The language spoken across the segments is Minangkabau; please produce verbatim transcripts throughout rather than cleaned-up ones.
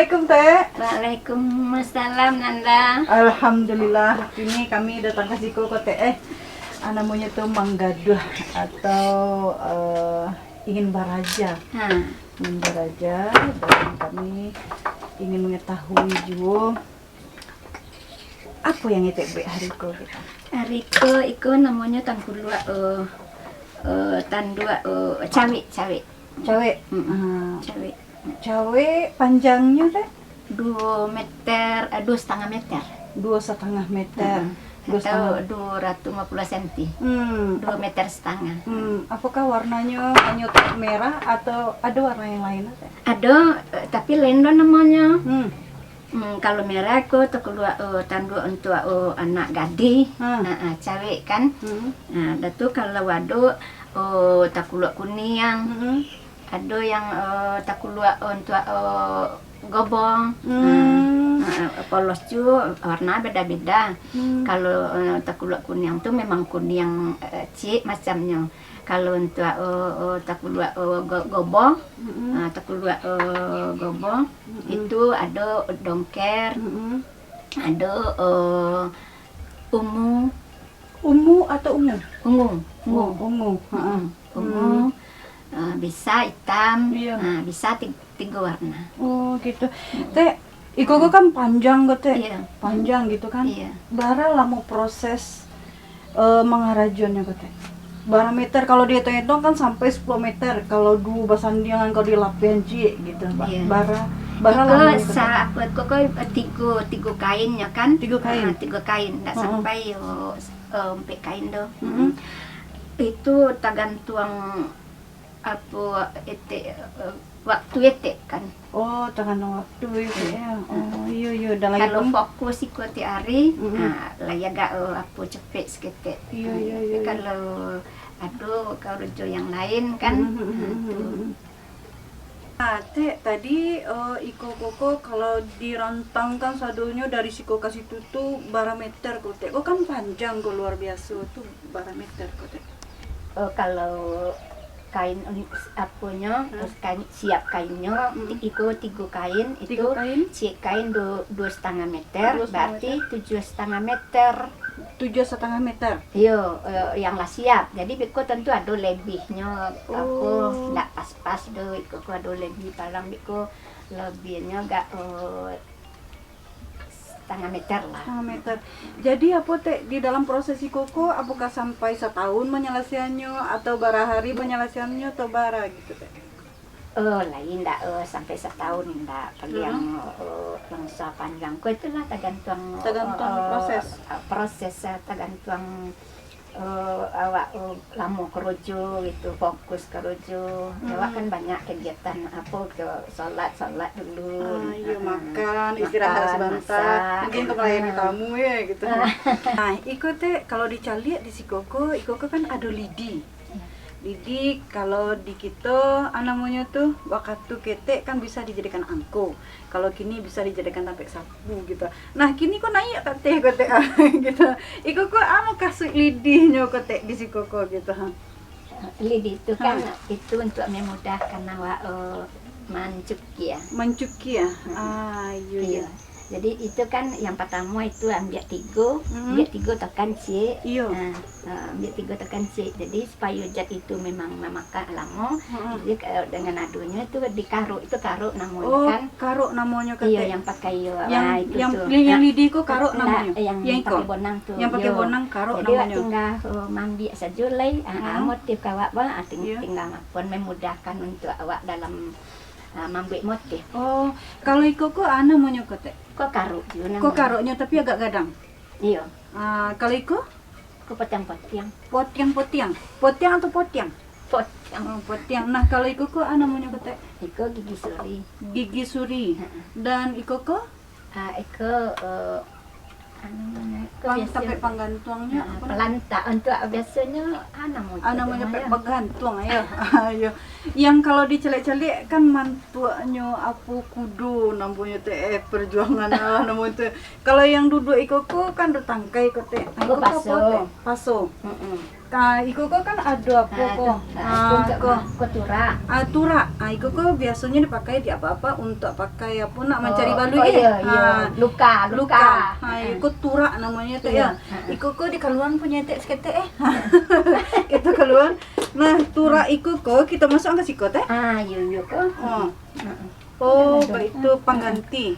Assalamualaikum, Tek. Waalaikumsalam, Nanda. Alhamdulillah, kini kami datang ka siko ko, Tek, eh. Ah, namonyo tu manggaduah atau, eh, ingin baraja. Ha. Ingin baraja, dan kami ingin mengetahui juo apo yang Etek buek hari ko, gitu. Hari ko, iko namonyo tangkuluak, eh, eh, tanduak, eh, cawek, cawek. Cawek? Mm-mm. Ah. Cawek. Cawek panjangnyo, Tek? Duo meter, eh, duo satangah meter. Duo satangah meter. Mm-mm. Duo Atau satangah. duo ratuih limo puluah senti. Hmm. Duo meter satangah. Hmm. Apakah warnanyo hanyo merah atau ado warna yang lain, Tek? Ado, eh, tapi lain do namonyo. Hmm. Hmm, kalau merah ko takuluak, eh, tanduak untuak, eh, anak gadih. Ha. Ha, ha, cawek kan. Hmm. Ha, dah tu kalau waduk, eh, takuluak kuniang. Hmm. Ado yang, eh, takuluak untuak, eh, gobong. Hmm. Ha, ha, polos tu warna beda-beda. Hmm. Kalau, eh, takuluak kuniang tu memang kuniang, eh, ciek macamnyo. Kalau untuak, eh, eh, takuluak, eh, go-, gobong, Mm-mm. ah, takuluak, eh, gobong, Mm-mm. itu ado dongker, Mm-mm. ado, eh, ungu. Ungu atau ungu? Ungu, ungu. Oh, ungu. Ha, ha. Mm-mm. Ungu, Hmm. ah, bisa itam, Iya. ah, bisa ti-, tigo warna. Oh, gitu. Mm-mm. Tek, iko ko kan panjang ko, Tek. Iya. Panjang gitu kan. Iya. Bara lamo proses, eh, mangarajonyo ko, Tek? Bara meter, kalau dietong-etong kan sampai sepuluh meter, kalau duo basandiangan, kalau di lapihan ciek gitu, Pak. Iya. Bara, bara Iko lamo ko, Tek? sa-, apa, ko, ko, eh, tigo, tigo kainnyo kan? Tigo kain. Ah, tigo kain, ndak Mm-mm. sampai, oh, eh, ompek kain doh. Mm-mm. Mm. Itu tagantuang apo, etek, eh, waktu etek kan. Oh, tagantuang waktu etek, Iya. ya. Oh, iyo, iyo, dah lagi Kalau pun fokus iko tiap hari, Mm-mm. ah, lah agak, eh, apo, capek saketek. Iyo, Ah, iyo, tapi iyo, iyo. kalau ado karajo yang lain kan, Mm-mm, ah, mm-mm, tu. mm-mm. Ah, Tek, tadi, eh, iko koko kalau dirantangkan sadonyo dari siko ka situ tu bara meter ko, Tek. Ko kan panjang ko, luar biaso tu, bara meter ko, Tek. Oh, kalau kain un-, aponyo, Hmm. terus kain, siap kainnyo, Hmm. ti-, iko tigo kain, Tigo itu kain? ciek kain du-, duo satangah meter, Duo satangah berarti meter. tujuah satangah meter. Tujuah satangah meter? Iyo, eh, yang lah siap. Jadi, beko tentu ado lebihnyo, apo, Oh. ndak pas-pas do, iko ko ado lebih palang, beko lebihnyo agak, eh, satangah meter lah. Satangah meter. Jadi, apo, Tek, di dalam proses iko ko, apakah sampai satahun manyalasaiannyo, atau bara hari manyalasaiannyo, atau bara gitu, Tek? Oh, lain ndak, eh, sampai satahun ndak. Paling, Hmm. eh, yang sa panjang ko itulah tagantuang, Tagantuang eh, proses. eh, proses, eh, tagantuang, eh, awak, eh, lamo karajo gitu, fokus karajo. Awak kan Hmm. banyak kegiatan, apo, ke solat, solat dulu. Ah, iyo, Ah, makan, istirahat makan, sabanta. masak. Mungkin untuk melayani Ah. tamu, ya, gitu. Ah. Nah, iko, Tek, kalau dicaliak di siko ko, iko ko kan ado lidi. Iya. Lidi, kalau di kito, ah, namonyo tu, wakatu ketek kan bisa dijadikan angko. Kalau kini bisa dijadikan tampek sapu gitu. Nah, kini ko naiak ka ateh ko, Tek, gitu. Iko ko, ah, mukasuik lidihnyo ko, Tek, di siko ko gitu, ha. Lidi tu kan Ha. itu untuk memudahkan awak, eh, mancukia. Mancukia? Hmm. Ah, iyo, iyo. Iyo. Jadi, itu kan yang pertama itu ambiak tigo, Hmm. ambiak tigo tokan ciek. Iyo. Ah, ah, ambiak tigo tokan ciek. Jadi, supayo zat itu memang mamakan lamo. Hmm. Jadi, kalau dengan adonyo itu dikaruk, itu karuk namonyo Oh, kan. karuk namonyo, Iyo, Tek. yang pakai iyo, Yang, ah, itu yang, tu. yang, yang Ah, lidi ko karuk ndak, namonyo? yang Yang iko? pakai bonang tu. Yang pakai Iyo. bonang karuk Jadi, awak namonyo? tinggal, eh, mambiak sajo lai, ah, ah, Hmm. motif ka awak, bah, ah, ting-, Iyo. tinggal mapon, memudahkan untuk awak dalam, ah, mambuek motif. Oh, kalau iko ko, ah, namonyo ko, Tek? Ko karuk juo Ko namonyo. karuknyo, tapi agak gadang? Iyo. Ah, kalau iko? Ko potiang-potiang. Potiang-potiang. Potiang atau potiang? Potiang. Oh, potiang. Nah, kalau iko ko, ah, namonyo ko, Tek? Iko gigi suri. Gigi suri. Heeh. Dan iko ko? Ah, iko, eh, anu, iko Pang-, biaso, tampek panggantuangnyo ah, apo namo? pelantak. Untuk biasonyo, ah, namo Ah, tu namonyo namonyo? pek bagantuang, yo. Ah, iyo. Yang kalau dicaliak-caliak kan mantuaknyo apo kudo namonyo tu, eh, perjuangan, ah, namo tu. Kalau yang duduak iko ko kan do tangkai ko, Tek. Ah, Oh, iko ko apo, paso. Tek? Paso. Mm-mm. Ka, iko ko kan ado apo ko? Ah, ko, ko turak. Ah, turak. Ah, iko ko biasonyo dipakai di apa-apa untuak pakai apo, nak mancari balui, oh, eh? Iyo, iyo. Ah, luka, luka. Ah, iko turak namonyo, Tek, yo. Iyo. Iko ko dikaluan punyo Tek saketek, eh. Iko kaluan. Nah, turak iko ko kito masuakkan ka siko, Tek. Ah, iyo, iyo ko. Oh. Oh, baitu pangganti.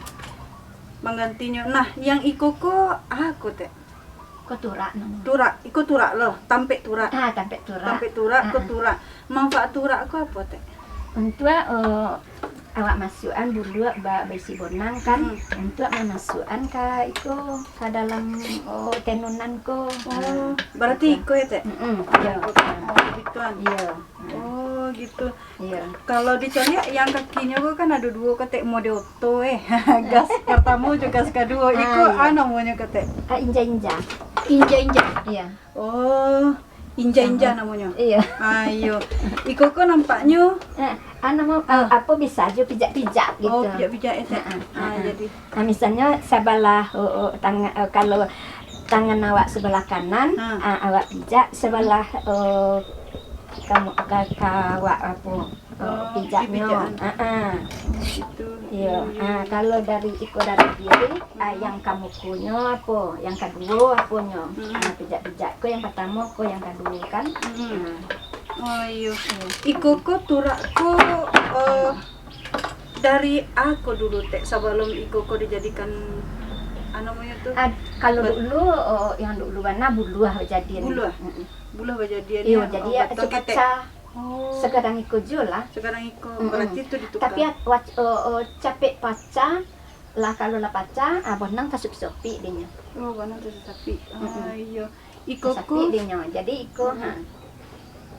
Panggantinyo. Nah, yang iko ko, ah, ko, Tek? Ko turak namonyo. Turak, iko turak lo, tampek turak. Ah, tampek turak. Tampek turak, ko turak. Manfaat turak ko apo, Tek? Untuak, eh, awak masuakan buluak ba-, baisi bonang kan, untuak mamasuakan ka iko, ka dalam, oh, tenunan ko. Oh, berarti iko yo, Tek? Mm-mm, iyo. Oh, gituan. Iyo. Oh, gitu. Iyo. Kalau dicaliak, yang kakinyo ko kan ado duo, Tek, model oto, eh. Gas partamo jo gas kaduo. Iko, ah, namonyo ko, Tek? Ah, inja-inja. Inja-inja. Iyo. Oh, inja-inja namonyo. Iyo. Ah, iyo. Iko ko nampaknyo, eh, ah, namo, ah, apo, bisa jo pijak-pijak gitu. Oh, pijak-pijak, eh, Tek. Ah, jadi. Nah, misalnyo sabalah, oh, oh, tangan, eh, kalau tangan awak sabalah kanan, ah, awak pijak sabalah, eh, kamu, ka, ka awak apo, eh, pijaknyo. Ah, ah. Gitu. Iyo. Ah, kalau dari iko dari kiri, ah, yang kamukonyo apo, yang kaduo aponyo. Ah, pijak-pijak ko yang partamo, ko yang kaduo kan. Ah. Oh, iyo. Iko ko turak ko, eh, dari a ko dulu, Tek, sabalum iko ko dijadikan, anu, namonyo tu? Ad-, kalau dulu, oh, yang dulu bana buluah bajadian. Buluah? Mm-mm. Buluah bajadian. Iyo, jadi oh, ya, batuang ketek. Oh. Sakadang iko juo lah. Sakadang iko. Mm-mm. Berarti tu ditukar. Tapi at-, wac-, oh, oh, capek pacah lah, kalau lah pacah, ah, bonang tasopik-sopik dinyo. Oh, bonang tasopik-sopik. Ah, iyo. Iko ko. Tasopik dinyo. Jadi iko, ha.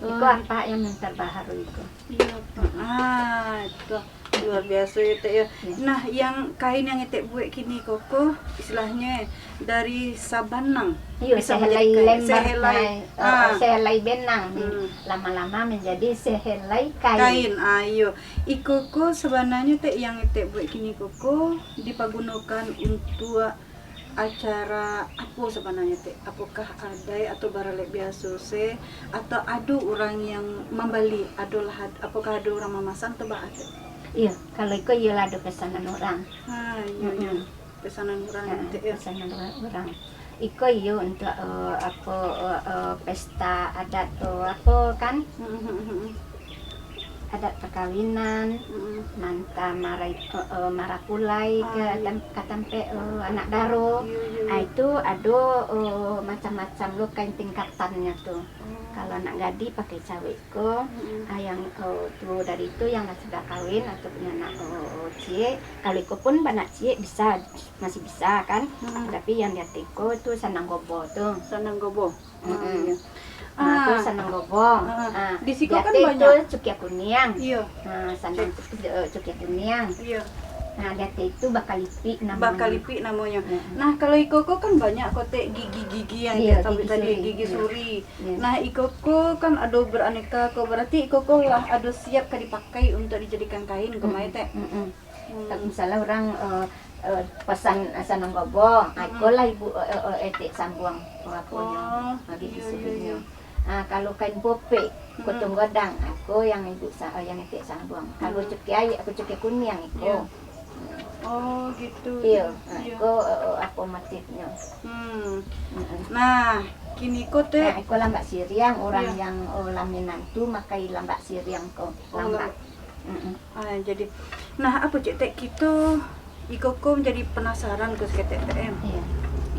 Iko apo yang terbaharu iko? Iyo, Pak. Ah, itu luar biaso yo, Tek, yo. Iyo. Nah, yang kain yang Etek buek kini ko, ko, istilahnyo dari sabanang. Iyo, bisa menjadi kain. Sehelai lembar, sehelai, eh, ah, sehelai benang. Hmm. Lama-lama menjadi sehelai kain. Kain, ah, iyo. Iko ko sabananyo, Tek, yang Etek buek kini ko, ko dipagunokan untuak acara apo sabananyo, Tek? Apokah adaik atau baralek biaso se, atau ado urang yang mambali? Adolah ad-, apokah ado urang mamasan atau baa, Tek? Iyo, kalau iko iyolah ado pesanan urang. Ha, iyo, iyo. Mm-mm. Pesanan urang, ha, Tek, yo. Pesanan urang, urang. Iko iyo untuak, eh, apo, eh, eh, pesta adat, eh, apo kan? Mm-mm. Adat pakawinan, mm-mm, manta marai-, eh, eh, marapulai ka, ah, iyo, tam-, ka tampek, eh, anak daro. Iyo, iyo, iyo. Ah, itu ado, eh, macam-macam lo kain tingkatannyo tu. Oh. Kalau anak gadih pakai cawek ko, mm-mm, ah, yang, eh, tuo dari tu yang lah sudah kawin atau punyo anak, eh, ciek. Kalau iko pun baanak ciek bisa, masih bisa kan. Mm-mm. Tapi yang di ateh ko tu sanang gobo tu. Sanang gobo. Mm-mm. Ah, iyo. Nah, tu sanang gobo. Ah, di siko kan banyak. Di ateh tu cukia kuniang. Iyo. Nah, sanang cu-, eh, cukia kuniang. Iyo. Nah, di ateh tu bakalipik namonyo. Bakalipik namonyo. Mm-mm. Nah, kalau iko ko kan banyak ko, Tek, gigi-gigi yang, iyo, Tek sabuik tadi, gigi suri. Gigi suri. Iyo. Nah, iko ko kan ado beraneka ko, berarti iko ko lah ado siap ka dipakai untuak dijadikan kain ko, mm-mm, mai, Tek? Mm-mm. Hmm. Tapi misalnyo urang, eh, eh, pasan sanang gobo, ah, mm-mm, iko lah ibu, eh, eh, eh, Etek sambuang, oh, aponyo, oh, gigi surinyo. Iyo, iyo, iyo. Ah, kalau kain popek, mm-mm, kutun godang, ah, iko yang ibu sa-, eh, yang Etek sambuang. Kalau, mm, cukia, cukia kuniang iko. Iyo. Oh, gitu. Iyo, ah, iyo, iko, eh, eh, apo motifnyo. Hmm. Mm-mm. Nah, kini ko, Tek. Nah, iko lambak siriang, urang, iyo, yang, oh, laminan tu makai lambak siriang ko. Oh, lambak. Lambak. Mm-mm. Ah, jadi, nah, apo cek, Tek, kito iko ko manjadi penasaran ko saketek, Tek, em. Iyo.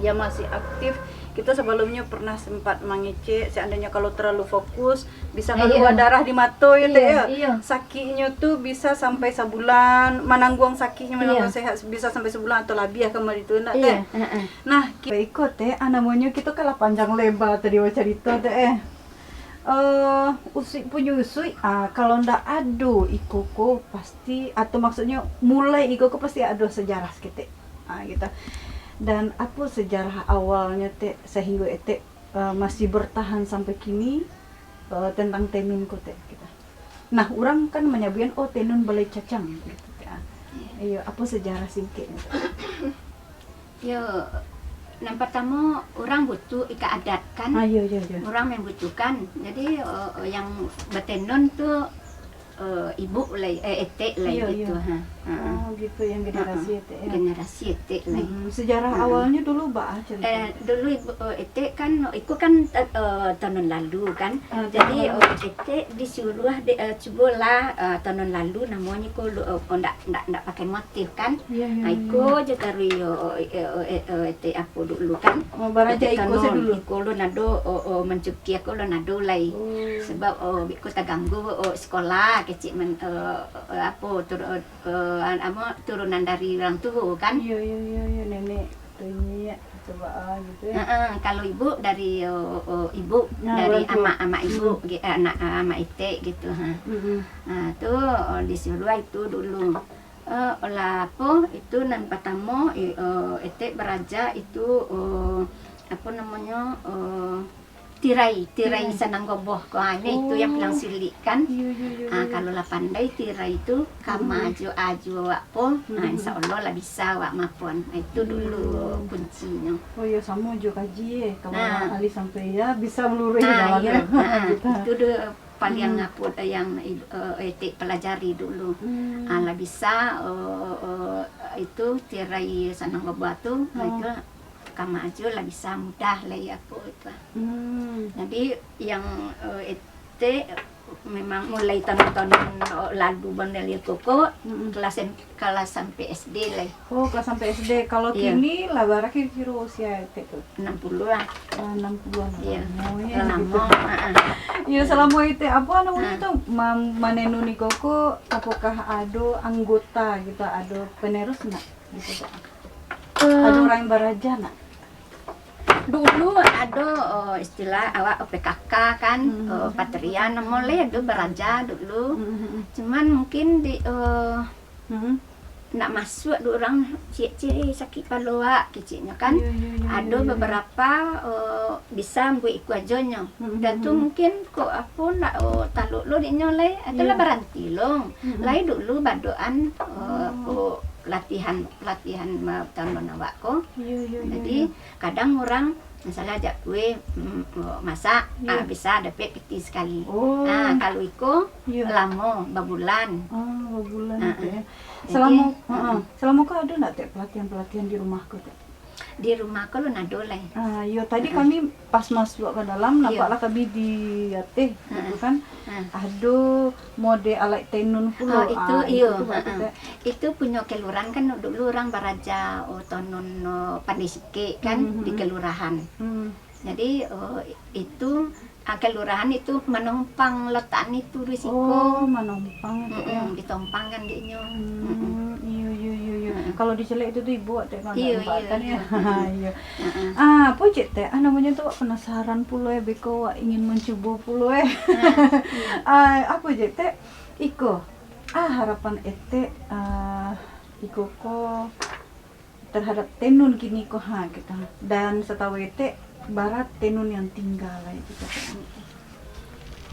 Yang masih aktif, kito sabalumnyo pernah sempat mangecek, seandainyo kalau terlalu fokus, bisa, iyo, kalua darah di mato, yo, Tek, yo. Iyo, iyo. Sakiknyo tu bisa sampai sabulan, manangguang sakiknyo, iyo, manangguang sehat, bisa sampai sabulan atau labiah kamari tu, ndak, iyo, Tek? Heeh. Nah, ki-, iko, Tek, ah, namonyo kito kan lah panjang leba tadi bacarito, Tek, eh. Eh, usuik punyo usuik, ah, kalau ndak ado iko ko pasti, atau maksudnyo mulai iko ko pasti ado sejarah saketek. Ah, gitu. Dan apo sejarah awalnyo, Tek, sahinggo Etek, eh, masih bertahan sampai kini, eh, tentang tenun ko, Tek, gitu. Nah, urang kan manyabuikan, "Oh, tenun balai cacang," gitu, Tek, ah. Iyo, apo sejarah singkeknyo, Tek? Yo, Nan partamo, urang butuh ikat adat kan. Ah, iyo, iyo, iyo. Urang membutuhkan. Jadi, eh, eh, yang batenun tu, eh, ibu lai, eh, etek lai gitu, ha. Ha, ha. Oh, gitu, yang generasi etek, ya. Generasi etek lai. Mm-mm. Sejarah awalnya dulu baa carito? Eh, dulu ibu, eh, etek kan, iko kan, eh, eh, tanun lalu kan. Ah, jadi, tanun lalu. Eh, etek disuruh dek, eh, cubolah, eh, tanun lalu namonyo ko lu-, eh, oh, ndak, ndak, ndak pakai motif kan. Iyo, iyo, iyo. Ah, iko je taruih, eh, eh, eh, eh, etek apo dulu kan. Oh, baraja iko sajo dulu. Iko lun ado, oh, oh, mancukia ko lun ado lai. Oh. Sabab, oh, biko taganggu, oh, sekolah kecik men-, eh, eh, apo, tur-, eh, eh, an-, amo, turunan dari urang tuo kan. Iyo, iyo, iyo, iyo, nenek, niniak, coba, ah, gitu ya. Heeh, kalau ibu dari, oh, oh, ibu, nah, dari amak, amak ibu, ge-, anak, amak etek gitu, ha. Mm-mm. Ha, tu, oh, disuruh itu dulu. Eh, olah apo, itu nan partamo, i-, eh, etek baraja itu, eh, apo namonyo, eh, tirai, tirai sanang goboh ko, ha, nyo itu yang paling sulik kan. Iyo, iyo, iyo, iyo. Kalau lah pandai tirai tu, kama ajo-ajo awak po, ha, insya Allah lah bisa awak mapon. Ha, itu dulu kuncinyo. Oh, iyo, samo jo kaji, eh. Kalau alih sampai, ya, bisa maluruih jalan, iyo, ya. Ha, ha, gitu. Itu do paliang apo, eh, yang, eh, etek pelajari dulu. Hmm. Ah, lah bisa, eh, eh, itu tirai sanang goboh tu, ah, itu kama ajo lah bisa mudah lai apo itu. Hmm. Jadi, yang, eh, etek memang mulai tanun-tanun, eh, lalu banalian koko, kelas M-, kelas sampai S D lai. Oh, kelas sampai S D. Kalau kini lah bara kiro-kiro usia etek tu? Enam puluh lah. Ah, enam puluhan lah. Iyo. Oh, iyo, lamo, gitu. Ha, ha. Iyo, salamo etek, apo namonyo tu, ma-, manenun iko ko, apokah ado anggota gitu, ado penerus ndak? Gitu, Kak. Eh, ado urang yang baraja ndak? Dulu ado, oh, istilah awak P K K kan, oh, Patrian, namo lai ado baraja dulu. Hmm, hmm, hmm. Cuman mungkin di, eh, ndak masuak dek urang, ciek-ciek, "Eh, sakik palo awak," keciknyo kan. Iyo, iyo, iyo. Ado beberapa, eh, bisa buek iko ajonyo. Hmm, hmm, hmm. Dan tu mungkin kok apo ndak, oh, talok lo dek nyo lai, atau lah baranti lo. Hmm, hmm. Lai dulu badoan, eh, apo, latihan, latihan ma-, tanun awak ko. Iyo, iyo, iyo, iyo. Jadi, kadang urang, misalnyo ajak kue, mm, masak, ah, bisa dapek piti sakali. Oh. Ah, kalau iko, lamo, babulan. Ah, babulan gitu, ya. Jadi, salamo, heeh. Salamo ko ado ndak, Tek, pelatihan-pelatihan di rumah ko, Tek? Di rumah ko lun ado lai. Ah, iyo, tadi kami pas masuak ka dalam, nampaklah kami di ateh, gitu kan. Ado mode alek tenun pulo. Ah, itu, ah, iyo, itu berarti, Tek. Itu punyo kelurahan kan, dulu urang baraja, oh, tanun, oh, pandai sikek kan, di kelurahan. Hmm. Jadi, oh, itu, ah, kelurahan itu manompang latakan itu di siko. Oh, manompang itu, ya. Mm-mm, ditompangkan dek nyo. Hmm, iyo, iyo, iyo, iyo. Kalau di Celek itu tu ibu, Tek, kan, iyo, iyo, kan, ya. Iyo. Ah, apo cek, Tek? Ah, namonyo tu awak penasaran pulo, eh, beko awak ingin mencubo pulo, eh. Ah, apo cek, Tek? Iko, ah, harapan Etek, ah, iko ko terhadap tenun kini ko, ha, gitu. Dan satahu Etek, bara tenun yang tingga lai, gitu.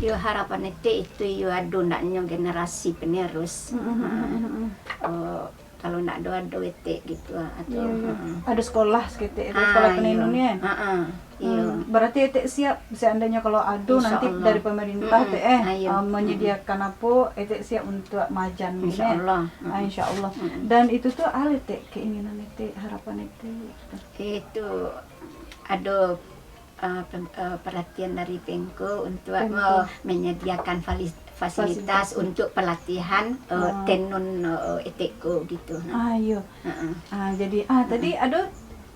Yo, harapan Etek itu, yo, ado ndaknyo generasi penerus. Mm, mm, mm, mm, mm. Oh, kalau ndak ado, ado Etek gitu, ah, atau, iyo, iyo. Ado sekolah saketek, ado sekolah penenun, yo. Iyo. Hmm, berarti Etek siap, seandainya kalau ado nanti dari pemerintah, Tek, eh, ah, menyediakan apo, Etek siap untuk maajan, insya Allah. Ah, insya Allah. Dan itu tu, ado, Tek, keinginan Etek, harapan Etek, gitu. Itu ado, eh, pem-, eh, perhatian dari Pemko untuk me-, menyediakan fali-, fasilitas untuk pelatihan, eh, tenun, eh, Etek ko, gitu. Ah, iyo. Heeh. Ah, jadi, ah, tadi ado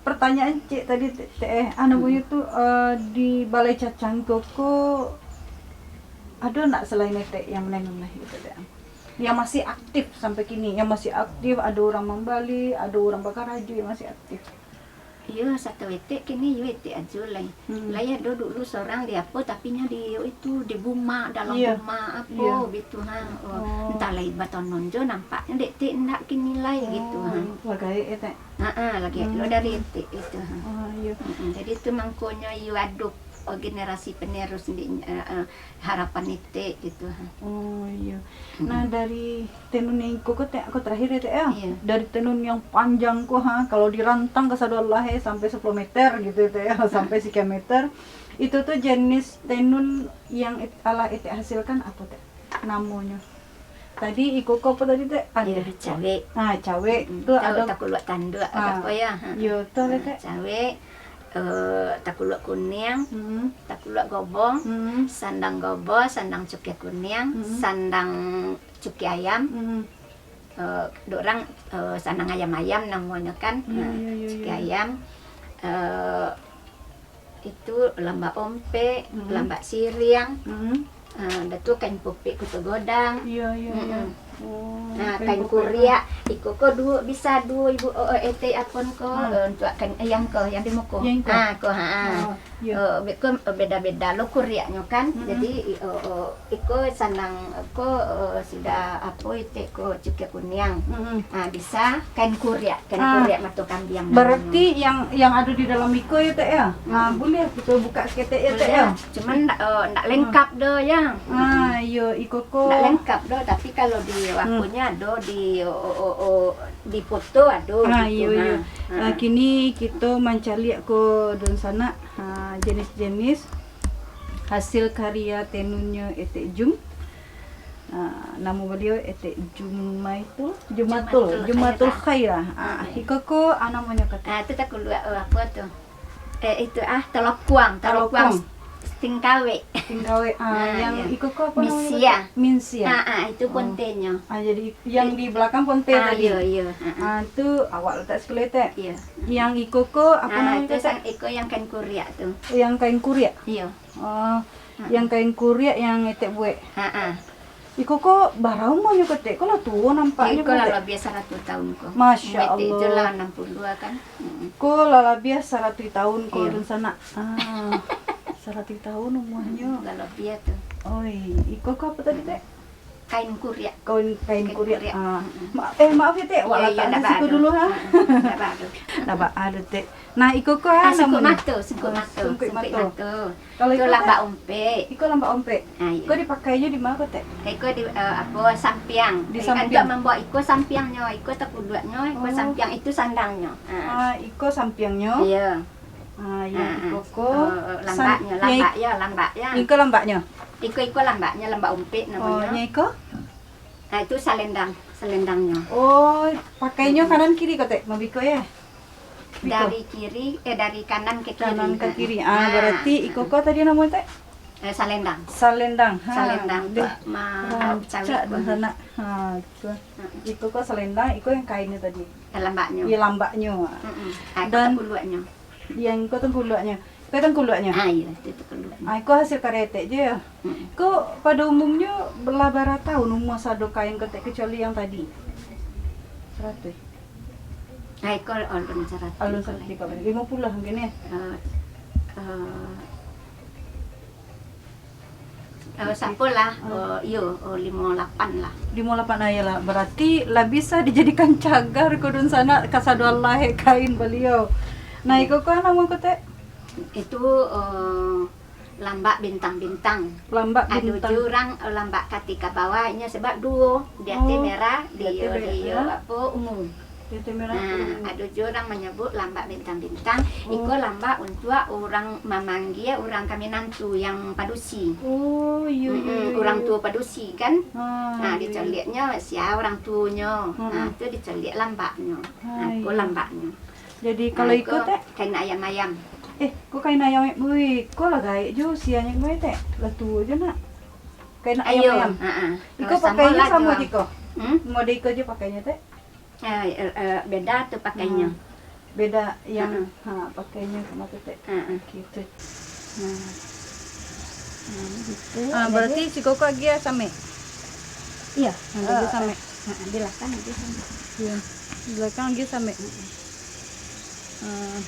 pertanyaan cek tadi, Tek, eh, ah, namonyo tu, eh, di Balai Cacang ko, ko ado ndak selain Etek yang menenun lah gitu, Tek? Yang masih aktif sampai kini, yang masih aktif, ado urang mambali, ado urang bakarajo yang masih aktif. Iyo, satahu Etek kini yo Etek ajo lai. Hmm. Lai ado dulu sorang di apo, tapi nyo di itu, di bumak, dalam bumak apo gitu, ha. Oh, entah lai batonun jo, nampaknyo dek Etek ndak kini lai gitu, ha. Lah gaek, Tek? Ha, ha, lah gaek lo dari Etek itu, ha. Oh, iyo. Mm-mm. Jadi tu mangkonyo iyo ado Oh, generasi penerus di, eh, eh, harapan itik gitu. Oh, iyo. Nah, dari tenun yang iko ko, Tek, ko terakhir yo, Tek, yo? Iyo. Dari tenun yang panjang ko, ha, kalau dirantang ka sadolah, eh, sampai sepuluh meter gitu, Tek, yo, sampai sekian meter. Itu tu jenis tenun yang it-, alah itik hasilkan apo, Tek? Namonyo. Tadi iko ko apo tadi, Tek? Ado. Iyo, cawek. Ah, cawek. Mm, tu tu ado takuluak tanduak, ah, apo yo? Ha. Iyo, tu ado, Tek. Cawek, eh, takuluak kuniang, mm, takuluak gobo, mm, sandang gobo, sandang cukia kuniang, mm, sandang cukia ayam. Mm. Eh, dek urang, eh, sandang ayam-ayam namonyo kan. Iyo, nah, iyo, iyo, cukia ayam. Eh, itu lambak ompek, mm, lambak siriang. Mm. Ah, dah tu kain pupik kuto godang. Iyo, iyo, iyo. Mm-mm. Oh, nah, kain pupik kuriak, iko ko duo, bisa duo ibu, oh, oh, etek apon ko, hmm, eh, untuak kain, eh, yang ko, yang di muko. Yang ko? Ah, ko, ha, ha. Oh, iyo. Eh, be-, ko, eh, beda-beda lo kuriaknyo kan. Mm-mm. Jadi, i-, oh, oh, iko sandang ko, eh, sudah apo, etek ko cukia kuniang. Mm-mm. Ah, bisa kain kuriak. Kain kuriak mato kambiang namonyo. Berarti yang, yang ado di dalam iko yo, Tek, yo? Ah, buliah kito buka saketek yo, Tek, yo? Buliah. Cuman ndak, eh, ndak lengkap doh, yo. Ah, iyo, iko ko. Ndak lengkap doh, tapi kalau di aponyo ado di, o, o, o, o, di foto ado gitu. Ah, iyo, iyo. Ha. Ah, kini kito mancaliak ko dunsanak, ha, jenis-jenis hasil karya tenunnyo Etek Jum. Ah, namo baliau Etek Jumaitul, Jumatul, Jumatul, Jumatul Khairah. Khairah. Ah, hmm, iko ko, ah, namonyo ko, Tek? Ah, tu takuluak, oh, apo tu? Eh, itu, ah, talokuang, talokuang. Talokuang. Stingkawek. Stingkawek. Ah, ah, yang iyo. Iko ko apo namonyo ko, Tek? Minsia. Minsia. Ah, ah, itu pontenyo. Ah, jadi yang di belakang ponte tadi. Ah, iyo, iyo. Ah, ah. Ah, tu awak letak sekilo, Tek. Iyo. Yang iko ko apo namonyo ko, Tek? Ah, itu sang-, iko yang kain kuriak tu. Yang kain kuriak? Iyo. Oh, yang kain kuriak yang etek buek. Ha, ha. Iko ko bara umuanyo ko, Tek? Ko lah tuo nampaknyo ko, Tek. Iko lah labiah saratuih taun ko. Masya Allah. Etek tu lah anam puluah kan. Mm-mm. Ko lah labiah saratuih taun ko, iyo, dunsanak. Ah, saratuih taun umuanyo. Mm, lah labiah tu. Oi, iko ko apo tadi, Tek? Kain kuriak. Kain, kain kuriak. Kain kuriak. Ah. Mm-mm. Ma-, eh, maaf yo, Tek. Iyo, iyo, ndak baa doh. Wak latak di siko dulu, ha. Mm-mm, ndak baa doh. Ndak baa doh, Tek. Nah, iko ko, ah, sungkuik mato, sungkuik mato. Oh, sungkuik mato. Sungkuik mato. Kalau iko, Tek? Iko lambak ompek. Iko lambak ompek. Ah, iyo. Iko dipakainyo di ma ko, Tek? Iko di, eh, apo, sampiang. Di sampiang. Eh, untuak mambuek iko sampiangnyo, iko takuluaknyo, iko sampiang, itu sandangnyo. Ah. Ah, iko sampiangnyo. Iyo. Ah, yang iko ko, oh, lambaknyo, lambak yo, lambak yo. Iko lambaknyo. Iko, iko lambaknyo, lambak ompek namonyo. Oh, yang iko? Ah, itu salendang, salendangnyo. Oh, pakainyo kanan kiri ko, Tek? Mabiko yo? Biko. Dari kiri, eh, dari kanan ke kiri. Kanan ke kiri. Ah, berarti iko ko tadi namonyo, Tek? Eh, salendang. Salendang. Ha, salendang tu ma-, rancak cawek di ko. Sana. Ha, tu. Iko ko salendang, iko yang kainnyo tadi. Eh, lambaknyo. Iyo, lambaknyo. Mm-mm. Ah, iko takuluaknyo. Yang ko tangkuluaknyo. Ko tangkuluaknyo? Ah, iyo, itu tangkuluaknyo. Ah, ko hasil karya etek juo yo? Mm-mm. Ko pado umumnyo lah bara taun umua sado kain ko, Tek, kecuali yang tadi? Saratuih. Ah, iko alun saratuih. Alun saratuih ko, limo puluah mungkin yo? Eh, eh, Eh, sapo lah, eh, iyo, eh, limo lapan lah. Limo lapan, ah, iyolah. Berarti lah bisa dijadikan cagar ko dunsanak kasadolah kain baliau. Nah, iko ko namo ko, Tek? Itu, eh, lambak bintang-bintang. Lambak bintang. Ado juo urang, eh, lambak kaki ka bawah, inyo sebab duo, di ateh merah, di ateh merah, di apo, ungu. Nah, ado juo urang manyebut lambak bintang-bintang, iko lambak untuak urang mamanggia urang ka minantu yang padusi. Oh, iyo, iyo, iyo. Urang tuo padusi kan. Ah, iyo, iyo. Nah, dicaliaknyo sia urang tuonyo. Nah, tu dicaliak lambaknyo. Nah, iko lambaknyo. Jadi, kalau iko, Tek? Kain ayam-ayam. Eh, ko kain ayam, wih, ko lah gaek juo usianyo kemaren, Tek. Lah tuo juo, nak. Kain ayam-ayam. Iko pakainyo samo juo. Model iko juo pakainyo, Tek? Eh, eh, eh, beda tu pakainyo. Hmm. Beda yang, ha, pakainyo samo tu, Tek. Ha, ha. Gitu. Nah. Nah, gitu. Ah, berarti siko ko agiah samek? Iyo. Nah, agiah samek. Ha, di belakang agiah samek. Iyo. Di belakang agiah samek. Ah.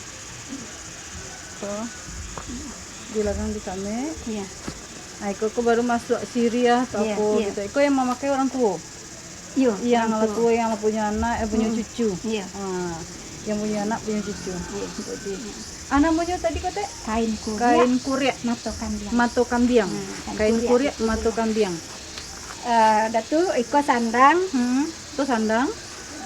Tu. Di belakang agiah samek. Iyo. Ah, iko ko baru masuak siriah atau apo gitu. Iko yang mamakai urang tuo? Iyo, yang lah tuo, yang lah punyo anak, eh, punyo cucu. Iyo. Ah. Yang punyo anak, punyo cucu. Iyo. Jadi, ah, namonyo tadi ko, Tek? Kain kuriak. Kain kuriak. Mato kambiang. Mato kambiang. Hmm, kain kuriak, mato kambiang. Eh, dah tu, iko sandang. Hmm, tu sandang.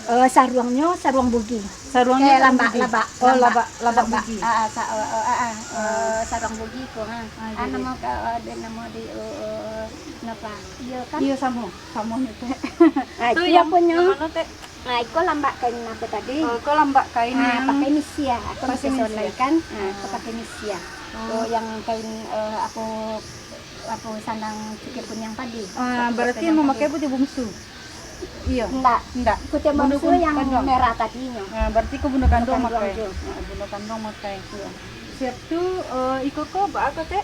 Eh, saruangnyo saruang bugi. Saruangnyo saruang bugi. Labak. Oh, labak, labak bugi. Ah, ah, sa-, eh, eh, ah, ah, eh, saruang bugi ko, ha. Ah, jadi. Namo ka, eh, namo di, eh, eh, napa? Iyo kan? Iyo, samo. Samo nyo, Tek. Ah, tu itu yang punyo. Yang mano, Tek? Ah, iko lambak kain apo tadi? Oh, iko lambak kain yang pakai misia. Aku pakai misia. Ah, aku pakai misia. Oh. Oh, yang kain, eh, apo, apo sandang cukia kuniang tadi. Ah, berarti yang mamakai putiah bungsu? Iyo. Ndak. Ndak. Putiah bungsu yang merah tadinyo. Ah, berarti ko bundo kanduang makai. Bundo kanduang makai. Iyo. Siap tu, eh, iko ko baa ko, Tek?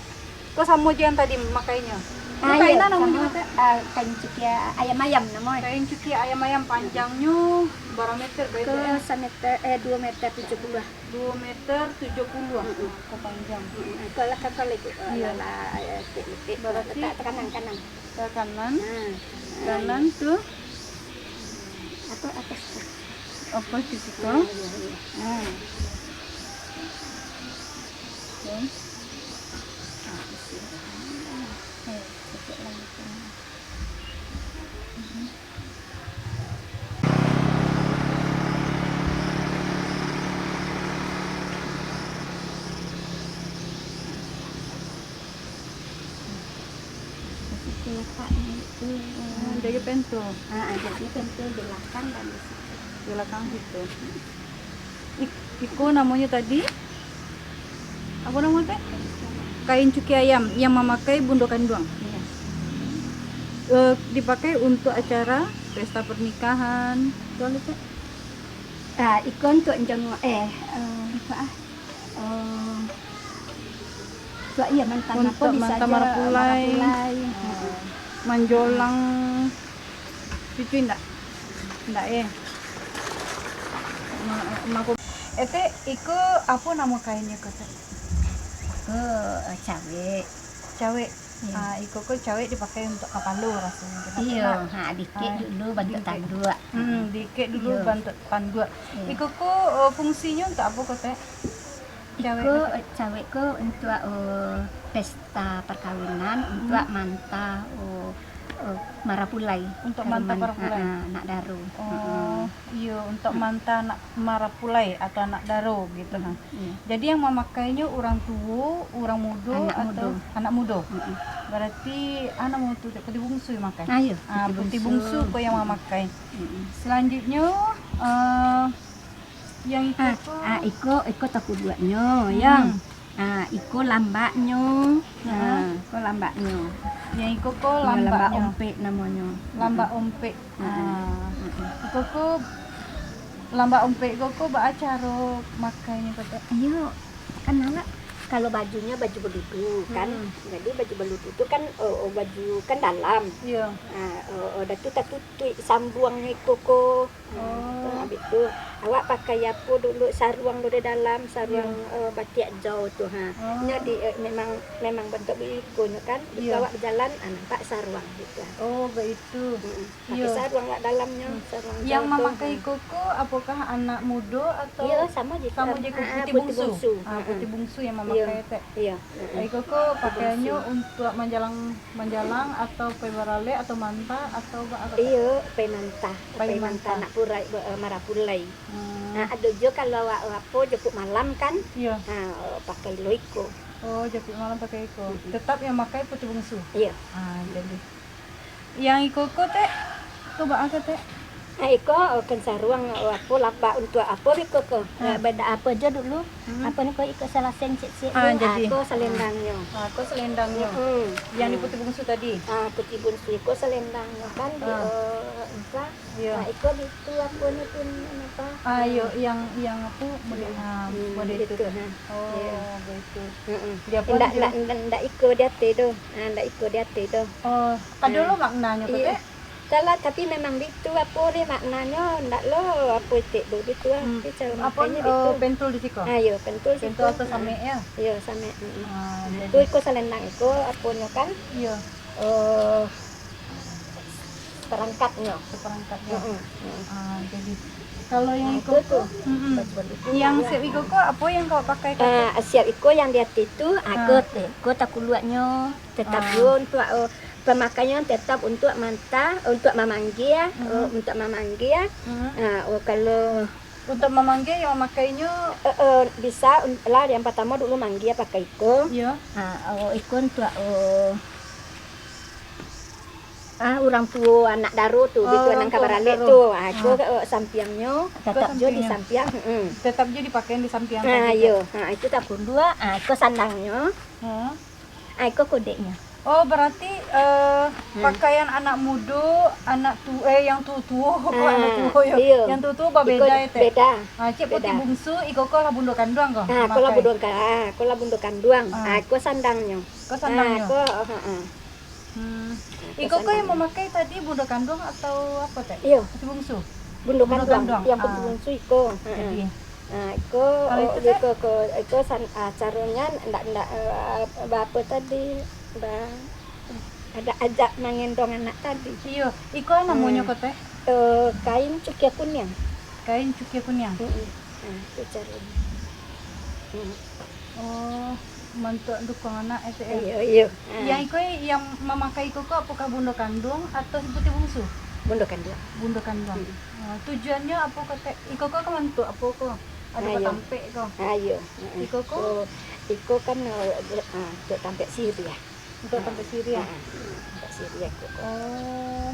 Ko samo jo yang tadi makainyo. Ah, kain iyo, a namonyo, Tek? Ah, kain cukia ayam-ayam namonyo. Kain cukia ayam-ayam, panjangnyo bara meter, Tek? Ko sameter, eh, duo meter tujuah puluah. Duo meter tujuah puluah. Mm-mm. Ko panjang. Mm-mm. Ko lah, ko lah, Ibu. Iyo. Lah, lah, eh, tik-tik. Berarti tak, tekanan kanan. Ke kanan. Hmm. Kanan tu. Atau atas tu. Apo di siko? Ah, iyo, iyo. Hmm. Oke. Ah, di sini. Eh, sedikit lagi. Mhm. Di situ letaknyo itu. Ah, jadi pentul. Ah, ah, jadi pentul di belakang dan di situ. Di belakang situ. Ik-, iko namonyo tadi? Apo namo teh? Kain cukia ayam yang mamakai bundo kanduang. Iya. Eh, dipakai untuk acara pesta pernikahan. Betul, Teh? Ah, iko untuk jenguk, eh, eh, apa ah? Eh, untuk, iya, manta, untuk apo, bisa manta aja marapulai. Marapulai. Ah, manjolang. Cucu indak? Indak, eh. Ma-, mako-, eh, Teh, iko apo namo kainnyo ko, Teh? Iko, eh, cawek. Cawek. Iya. Ah, iko ko cawek dipakai untuk kapalo rasonyo. Iyo, ha, diikek dulu bantuak tanduak. Hmm, diikek dulu bantuak tanduak. Iya. Iko ko, eh, fungsinyo untuk apo ko, Teh? Cawek ko, eh, cawek ko untuak, eh, pesta perkawinan, untuak manta, eh, eh, marapulai. Untuak manta marapulai. Ha, ha, anak daro. Oh, iyo, untuak manta anak marapulai atau anak daro gitu, ha. Iya. Jadi yang mamakainyo urang tuo, urang mudo, atau anak mudo? Anak mudo. Mm-mm. Berarti, ah, namo tu, Teh, putih bungsu yang makai? Ah, iyo, putih bungsu ko yang mamakai. Mm-mm. Selanjutnyo, eh, yang iko ko? Ah, iko, iko takuduaknyo, yang. Ah, iko lambaknyo. Ah, iko lambaknyo. Yang iko ko lambaknyo. Lambak ompek namonyo. Lambak ompek. Ah. Iko ko lambak ompek iko ko baa caro makainyo ko, Teh? Iyo, kan awak kalau bajunyo baju baludu kan. Jadi baju baludu tu kan, oh, oh, baju kan dalam. Iyo. Ah, oh, oh, dah tu tatutuik sambuangnyo iko ko. Oh. Ah, habis tu, awak pakai apo dulu, saruang tu di dalam, saruang, eh, batiak jauh tu, ha. Oh. Nyo di, eh, memang, memang bantuak baikonyo kan. Habis tu awak bajalan, ah, nampak saruang gitu. Oh, baitu. Mm-mm. Pakai saruang awak dalamnyo, saruang jauh tu. Yang mamakai iko ko, apokah anak mudo atau? Iyo, samo je. Samo je ko, putih bungsu. Ah, putih bungsu yang mamakai, Teh. Iyo. Iko ko pakaiannyo untuak manjalang, manjalang atau pai baralek atau manta atau ba-, apo, Teh? Iyo, pai manta. Pai manta. Pai manta anak purai, ba-, eh, marapulai. Hmm. Nah, ado juo kalau wa-, apo, japuik malam kan? Iyo. Nah, pakai lo iko. Oh, japuik malam pakai iko. Mm-mm. Tetap yang makai putih bungsu? Iyo. Ah, jadi. Yang iko ko, Teh? Ko baa ko, Teh? Ah, iko, oh, kan saruang, oh, apo, lambak untuak apo iko ko? Ah. Beda apo jo dulu? Hmm. Apo ni ko, iko salaseng ciek-ciek tu. Ah, jadi. Ah, ko salendangnyo. Ah, ko salendangnyo. Mm-mm. Yang di putih bungsu tadi? Ah, putih bungsu iko salendangnyo kan, di, eh, apa? Iyo. Ah, iko di tu apo ni tu, apa? Ah, iyo, yang, yang apo, model, ah, model itu. Itu, ha. Oh, baitu. Mm-mm. Di apo ndak, ndak, ndak iko di ateh tu. Ah, ndak iko di ateh tu. Oh, ado lo maknanyo ko, Teh? Salah, tapi memang bitu apo ni maknanyo, ndak lo apo itik tu, bitu lah. Hmm. Tapi caro makainyo bitu. Apo, eh, pentul di siko? Ah, iyo, pentul siko. Pentul atau samek, yo? Iyo, samek, mm-mm. Ah, jadi. Tu iko salendang iko, aponyo kan? Iyo. Eh, seperangkatnyo. Seperangkatnyo. Mm-mm, mm-mm. Ah, jadi. Kalau yang iko ko, mm-mm. Yang siap iko ko, apo yang kau pakai ko? Ah, siap iko yang di ateh tu, ah, ko te, ko takuluaknyo, tetap juo untuak, oh, pamakaian tetap untuak manta, untuak mamanggia, oh, untuak mamanggia. Ah, oh, kalau untuak mamanggia yang mamakainyo, eh, eh, bisa un-, lah yang partamo dulu manggia pakai iko. Iyo. Ah, oh, iko untuak, oh, Ah, urang tuo, anak daro tu, oh, bitu urang nan ka tuo, anak baralek daro tu. Ah, iko, ah, sampiangnyo, iko tetap juo di sampiang. Sampiang, mm-mm. Tetap juo dipakai di sampiang tadi tu. Ah, iyo. Ah, itu takunduak. Ah, iko sandangnyo. Hmm. Ah, iko kodeknyo. Oh, berarti, eh, pakaian anak mudo, anak tu-, eh, yang tuo-tuo, kok anak tuo yo. Iyo. Yang tuo-tuo babeda, iko beda. Ah, cek putih bungsu, iko ko lah bundo kanduang ko. Ah, ko lah bundo ka-, ah, ko lah bundo kanduang. Ah, iko sandangnyo. Ko sandangnyo. Ah, ko, ha, ha. Hmm. Iko ko yang mamakai tadi bundo kanduang atau apo, Tek? Iyo. Putih bungsu? Bundo kanduang. Yang putih bungsu iko. Ha, ha. Jadi, iko, iko, iko, iko san-, ah, caronyo ndak, ndak, eh, baapo tadi? Ba-, ada ajak mangendong anak tadi. Iyo. Iko namonyo ko, Teh? Eh, kain cukia kuniang. Kain cukia kuniang? Mm-mm. Ah, itu caronyo. Hmm. Oh, bantuak dukuang anak, eh, Tek, yo? Iyo, iyo. Ah. Yang iko, yang mamakai iko ko, apokah bundo kanduang atau putih bungsu? Bundo kanduang. Bundo kanduang. Hmm. Oh, tujuannyo apo ko, Tek? Iko ko kan bantuak apo ko? Ado ko tampek ko? Ah, iyo. Iko ko? Iko, iko kan, eh, ah, untuak tampek siriah. Untuak tampek siriah. Ha, ha. Tampek siriah ko. Oh,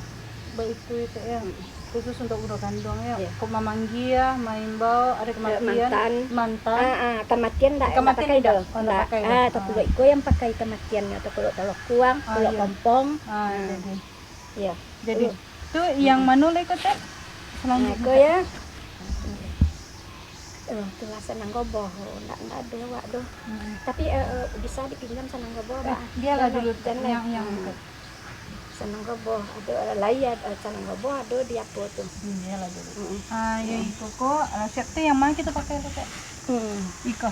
baitu yo, Tek, yo. Hmm. Khusus untuak bundo kanduang, yo. Yo. Kok mamanggia, maimbau, ado kamatian, mantan. Mantan. Ha, ha, kamatian ndak, ndak pakai doh. Oh, ndak pakai doh. Ah, takuluak iko yang pakai kamatiannyo, takuluak talokuang, takuluak kompong. Ah, jadi. Yo. Jadi, tu yang mano lai ko, Tek? Nah, selanjutnyo, ko Tek, yo. Eh, tu lah sanang goboh, ndak, ndak ado awak doh. Hmm. Tapi, eh, eh, bisa dipinjam sanang goboh, eh, Abah. Biarlah dulu, Tek, yang, yang, hmm, Tek. Sanang goboh, ado, eh, lai, eh, sanang goboh ado di apo tu. Hmm, biarlah dulu. Mm-mm. Ah, yo, iko ko, ah, siap tu yang ma kito pakai tu, Tek? Hmm. Iko.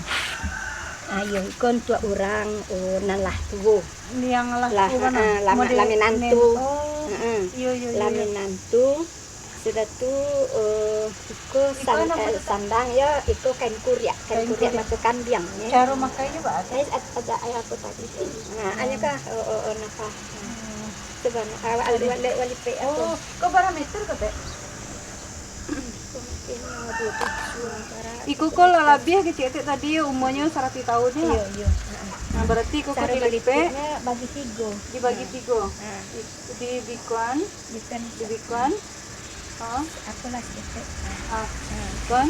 Ah, yo, iko untuak urang, oh, nan lah tuo. Yang lah tuo mano? Ah, lah, lah minantu. Oh. Mm-mm. Iyo, iyo, iyo, iyo. Lah minantu. Sudah tu, eh, iko san-, eh, sandang, yo, iko kain kuriak, kain kuriak batu kambiang, yo. Caro makainyo baa? Ai, ad-, ado aia apo tadi tu? Nah, anyo kah, oh, oh, oh, napa? Hmm. Coba, nah, awak alu-, alu-, alipek apo? Oh, ko bara meter ko, Tek? Iko mungkin, eh, duo tujuah bara. Iko ko lah labiah kecek Tek tadi, umurnyo saratuih tahun, yo? Iyo, iyo. Heeh. Nah, berarti iko ko dilipek. Caro malipeknyo bagi tigo. Dibagi tigo. Nah. Di-, dibikuan. Bukan. Dibikuan. Ha? Apolah saketek. Ah, ha. Kuan.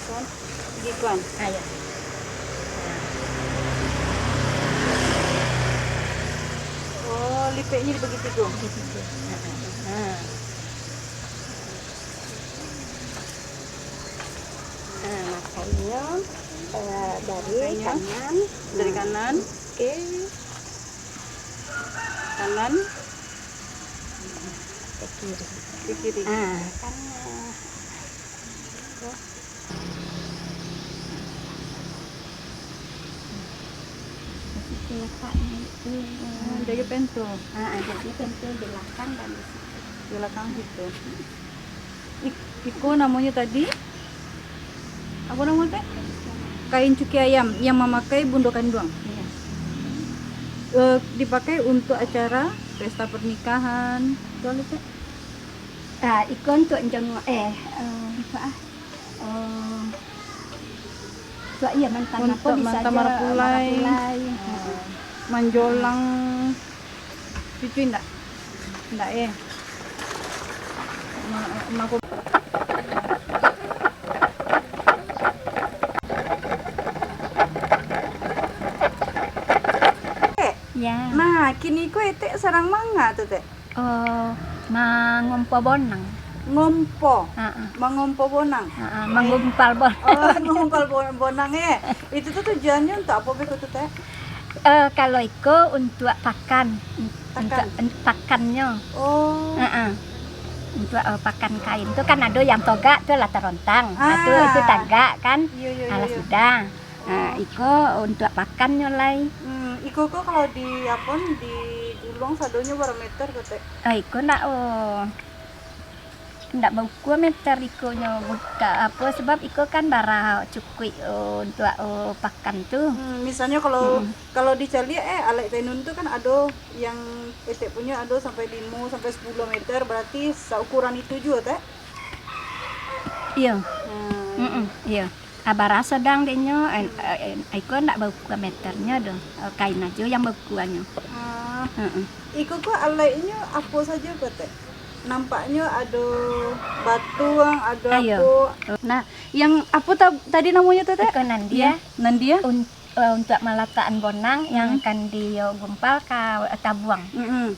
Kuan. Gikuan. Ah, yo. Oh, lipeknyo dibagi tigo. Bagi tigo. Ha. Ha. Ha, makainnyo, eh, dari kanan. Dari kanan. Oke. Kanan. Ke kiri. Ke kiri. Ah, kan, ah, itu. Di situ letaknyo itu. Ah, jaga pintu. Ah, ah, jaga pintu di belakang dan di situ. Di belakang situ. Ik-, iko namonyo tadi? Apo namo teh? Kain cukia ayam yang mamakai bundo kanduang. Iya. Eh, dipakai untuk acara pesta pernikahan. Betul, Teh? Ah, iko untuk jenguk, eh, eh, apa ah? Eh, untuk, iya, mantan apa, untuk bisa mantan aja marapulai. Marapulai. Heeh. Manjolang. Cucu indak? Indak, eh. Ma-, mako-, Ya. Nah, kini ko etek sadang manga tu, Tek? Oh, mangompo bonang. Ngompo? Ha-ah. Mangompo bonang? Ha-ah, mangumpal bonang. Oh, mangumpal bon-, bonang, eh. Itu tu tujuannyo untuk apo beko tu, Teh? Eh, kalau iko untuak pakan. Pakan? Untuak, un-, pakannyo. Oh. Ha-ah. Untuak, eh, pakan kain tu kan ado yang togak tu lah tarontang. Ah, tu, itu tagak kan? Iyo, iyo, iyo, iyo. Alah sudah. Ah, iko untuak pakannyo lai. Hmm, iko ko kalau di, apo, digulung sadonyo bara meter ko, Tek? Ah, iko ndak, oh. Ndak baukua meter ikonyo, buka apo, sebab iko kan bara cukuik, oh, untuak, oh, pakan tu. Hmm, misalnyo kalau, Mm-mm. kalau dicaliak, eh, alaik tenun tu kan ado yang etek punyo ado sampai limo sampai sepuluh meter, berarti saukuran itu juo, Tek? Iyo. Hmm. Mm-mm, iyo. Ah, bara sadang dek nyo, en-, eh, en-, iko ndak baukua meternyo doh. Eh, kain ajo yang baukuanyo. Ah. Mm-mm. Iko ko alaiknyo apo sajo ko, Tek? Nampaknyo ado batuang, ado Ayo. apo. Nah, yang apo ta-, tadi namonyo tu, Tek? Iko nandia. Ya, nandia. Un-, eh, untuak malatakan bonang yang Hmm. akan digumpa ka, eh, tabuang. Mm-mm.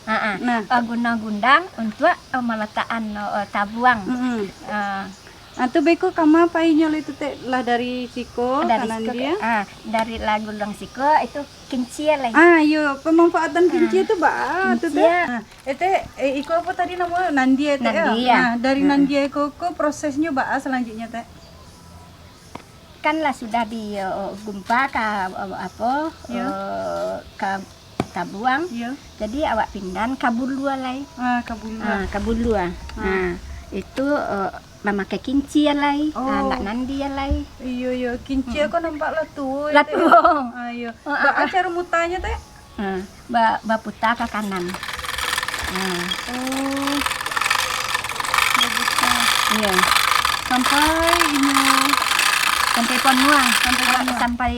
Ha, ha. Nah. Eh, guno gundang untuak, eh, malatakan, eh, tabuang. Mm-mm. Ah. Ah, tu beko kama painyo lai tu, Tek? Lah dari siko Dari ka siko nandia? ke, ah, dari lah guluang siko, itu kincia lai. Ah, iyo, pemanfaatan Ah. kincia tu baa tu, Tek? Kincia. Ah, eh, Tek, eh, iko apo tadi namo? Nandia, Tek, yo? Nandia. Nah, dari Hmm. nandia iko, ko prosesnyo baa salanjutnyo, Tek? Kan lah sudah di, eh, gumpa ka, eh, apo, Yo. eh, ka tabuang. Yo. Jadi awak pindahan ka bulua lai. Ah, ka bulua. Ah, ka bulua. Ah. Ah, itu, eh, mamakai kincia lai. Oh. Ah, ndak nandia lai. Iyo, iyo. Kincia Mm-mm. ko nampak lah tuo, Lah Tek. tuo. Ah, iyo. Ah, ah, Baa ah. caro mutanyo, Tek? Ah, ba-, baputa ka kanan. Ah. Oh. Baputa. Iyo. Sampai inyo Sampai ponuah. Sampai Ah, ponuah. sampai,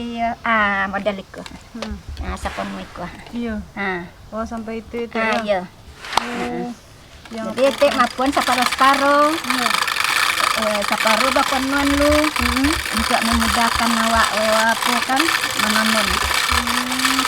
ah, model iko. Hmm. Ah, saponuah iko. Iyo. Ah. Oh, sampai itu, itu, Ah, ya? iyo. Oh. Yang Jadi, etek mapuan saparo-saparo. Iyo. Eh, saparo baponuan lu. Mm-mm. Untuak mamudahkan awak, eh, apo kan, mananun. Hmm.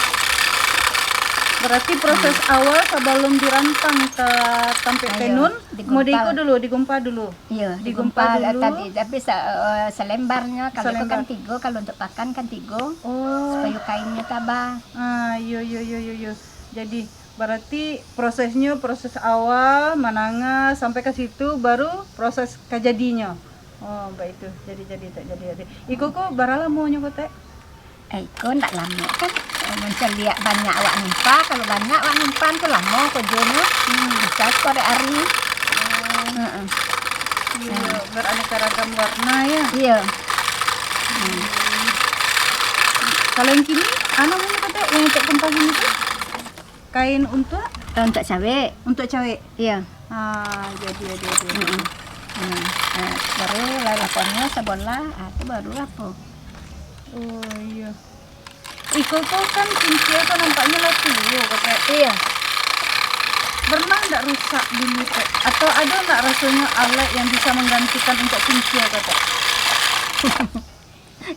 Berarti proses Hmm. awal sabalum dirantang ka tampek Ayo, tenun, digumpa. mode iko dulu, digumpa dulu. Iyo, Digumpa digumpa dulu. tadi, tapi sa-, eh, salembarnyo, kalau itu kan Salembar. tigo, kalau untuk pakan kan tigo. Oh. Supayo kainnyo tabah. Ah, iyo, iyo, iyo, iyo, iyo. Jadi, Berarti prosesnyo, proses awal, manangah, sampai ka situ, baru proses ka jadinyo. Oh, baitu. Jadi, jadi, tak jadi, jadi. Iko ko bara lamonyo ko, Tek? Eh, iko ndak lamo kan. Eh, mancaliak banyak awak numpa. Kalau banyak awak numpa tu lamo kojonyo. Hmm. Bisa sakorek ari. Oh. Heeh. Iyo, Nah. beraneka ragam warna, ya? Iyo. Hmm. Kalau yang kini, a namonyo ko, Tek, yang Tek kumpa kini tu? Kain untuak? Kain untuak cawek. Untuak cawek? Iyo. Ah, jadi, jadi, jadi. Mm-mm. Hmm. Ah, baru lah lakonyo sabolah, ah, tu baru apo? Oh, iyo. Iko ko kan kincia ko nampaknyo lah tuo, ko, Tek. Iyo. Pernah ndak rusak dulu, Tek? Atau ado ndak rasonyo alat yang bisa manggantikan untuak kincia ko, Tek?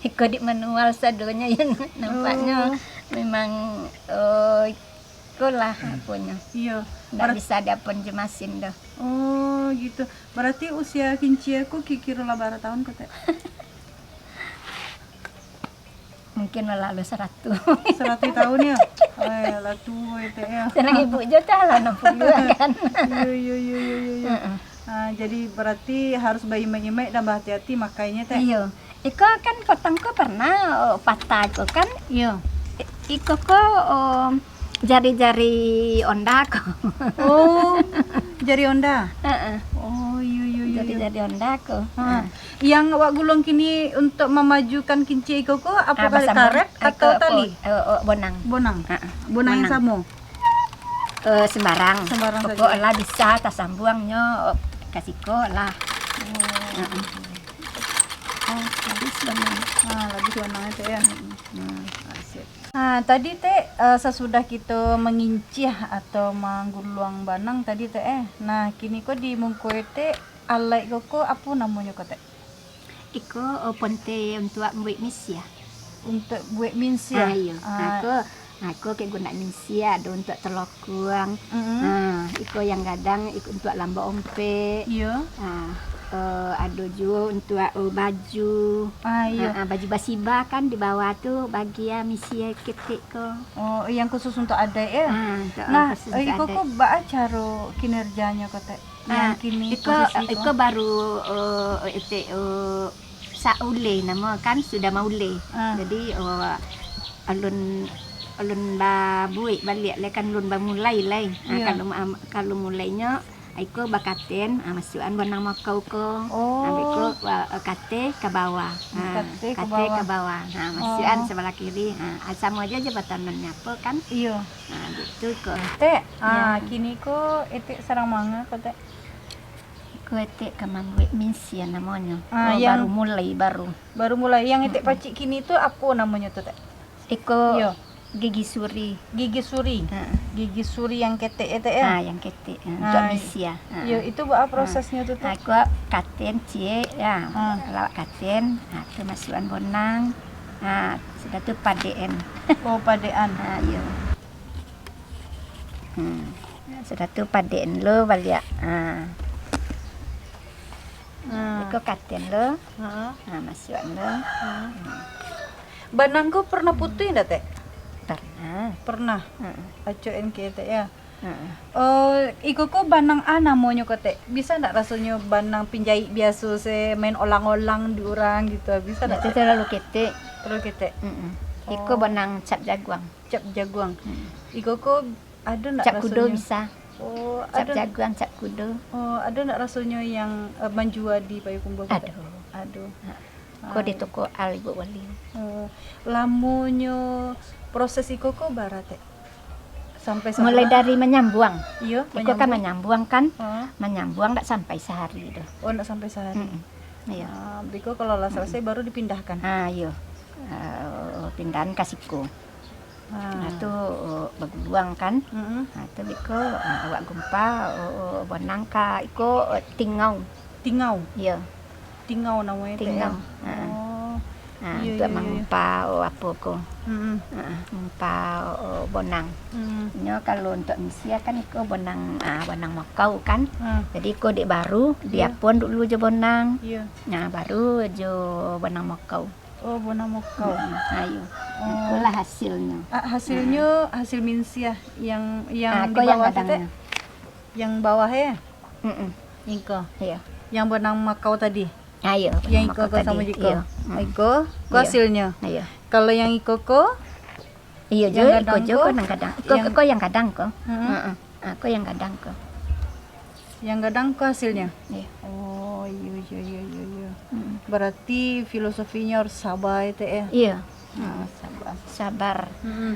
Iko di manual sadonyo, yo, nampaknyo Oh. memang, oh, iko lah aponyo. Iyo. Ndak Ber- bisa diapon jo masin doh. Oh, gitu. Berarti usia kincia ko kiro-kiro lah bara tahun ko, Tek? Mungkin lah lalu saratuih. Saratuih tahun, yo? Eh, lah tuo, yo, Tek, yo. Sanang ibu jo tah lah anam puluah, kan? Iyo, iyo, iyo, iyo, iyo, iyo. Heeh. Ah, jadi berarti harus baimaik-imaik dan bahati-hati makainya, Tek? Iyo. Iko kan potong ko pernah, oh, patah ko kan. Iyo. I-, iko ko, oh, jari-jari onda ko. Oh, jari onda? Heeh. Oh, iyo, iyo, iyo, iyo. Jari-jari onda ko. Ha. Nah. Yang awak gulung kini untuk mamajukan kincia iko ko, apo Ah, kali basambung. karet Ah, atau iko, tali? iko, oh, bonang. Bonang? Heeh. Bonang yang Bonang. samo? Eh, sembarang. Sembarang Pokok saja. lah bisa tasambuang nyo, oh, ka siko lah. Oh. Heeh. Oh, habis bonang. Ah, habis bonang itu, ya. Hmm. Ah, sip. Ah, tadi, Tek, eh, sasudah kito manginciah atau mangguluang banang tadi, Tek, eh. Nah, kini ko di mungko Tek, alaik ko, ko apo namonyo ko, Tek? Iko, oh, ponte untuak buek minsia. Untuak buek minsia? Ah, iyo. Ah. Ako, ako ke guno minsia, ado untuak telokuang. Mm-mm. Ah, iko yang gadang, iko untuak lambok ompek. Iyo. Ah, eh, ado juo untuak, oh, baju. Ah, iyo. Ah, ah, baju basiba kan di bawah tu bagian minsia ketek ko. Oh, yang khusus untuak adaik, ya? Ah, untuak, Nah, khusus eh, untuak iko adaik. ko baa caro kinerjanyo ko, Tek? Yang Ah, kini iko, posisi ko? iko baru, eh, etek, eh, sauleh namo kan, sudah mauleh. Ah. Jadi, eh, alun, alun babuek baliak lai kan, alun bamulai lai. Ah, Iya. kalau ma-, kalau mulainyo, Iko bakaten, ah, masuakan bonang mokau ko. Oh. Ambo iko, ah, kateh ka bawah. Ah, kateh ka bawah. Kateh ka bawah. Ah, masuakan sabalah kiri. Ah, samo aja jabatanannyo apo kan? Iyo. Ah, gitu ko. Tek, ah, kini ko etek sadang manga ko, Tek? Iko etek ka mambuek minsia namonyo. Ah, oh, yang baru mulai, baru. Baru mulai. Yang etek pacik kini tu apo namonyo tu, Tek? Iko gigi suri. Gigi suri. Ha. Gigi suri yang ketek, ya, Tek, ya? Ha, yang ketek. Ha, untuk minsia. Ha. Iyo, itu baa prosesnyo tu, Tek? Ha, iko katen ciek, ya. Ha. Lawak katen, ha, tu masuakan bonang. Ha, sudah tu padekan. Oh, padekan. Ha, iyo. Hmm. Sudah tu padekan lo baliak. Ha. Ha. Iko katen lo. Ha. Ha, masuakan lo. Ha. Hmm. Banang ko pernah putuih ndak, Tek? Pernah. Pernah? Heeh. Acok N K, Tek, ya? Heeh. Oh, iko ko banang a namonyo ko, Tek? Bisa ndak rasonyo banang pinjaik biaso se, main olang-olang di urang gitu? Bisa ndak, Tek? Ndak, terlalu ketek. Terlalu ketek? Mm-mm. Iko banang cap jaguang. Cap jaguang. Mm-mm. Iko ko ado ndak rasonyo? Cap kudo bisa. Oh, ado. Cap jaguang, cap kudo. Oh, ado ndak rasonyo yang, eh, manjua di Payakumbuah ko, Tek? Ado. Ado. Ha. Ko di toko Al Ibu Wali. Oh, lamonyo proses iko ko bara, Tek? Sampai sabana? Mulai dari manyambuang. Iyo, iko kan manyambuang kan? Ha. Manyambuang ndak sampai sahari doh. Oh, ndak sampai sahari. Mm-mm. Iyo. Ah, biko kalau lah salasai baru dipindahkan? Ah, iyo. Ah, pindahan ka siko. Ha. Nah, tu, oh, baguluang kan. Mm-mm. Nah, tu biko, ah, awak gumpa, oh, oh, bonang ka iko, oh, tingau. Tingau? Iyo. Tingau namonyo, Tek, ya? Tingau. Ha. Oh. Ha, iyo, untuak iyo, iyo, mangumpa, oh, apo ko. Mm-mm. Ha, ngumpa, oh, bonang. Mm. Nyo kalau untuak minsia kan iko bonang, ah, bonang mokau kan. Ha. Jadi iko dek baru, iyo, diapon dulu jo bonang. Iyo. Nah, baru jo bonang mokau. Oh, bonang mokau. Hmm, ayo. Oh. Itulah hasilnyo. Ah, hasilnyo, hmm, hasil minsia yang, yang, ah, di ko yang bawah tu, Tek? Gadangnyo. Yang bawah, ya? Mm-mm. Iko. Iyo. Yang bonang mokau tadi? Ayo, yang bonang mokau tadi. Iko ko samo jo iko. Iyo. Mm. Iko, ko hasilnyo. Iyo. Kalau yang iko ko? Iyo jo, iko jo ko nan gadang. Iko, iko yang gadang ko. Mm-mm. Heeh. Ah, ko yang gadang ko. Yang gadang ko hasilnyo? Iyo. Oh, iyo, iyo, iyo, iyo, iyo. Mm. Berarti filosofinyo harus sabar, Tek, ya? Iyo. Ah, sabar. Sabar. Mm-mm.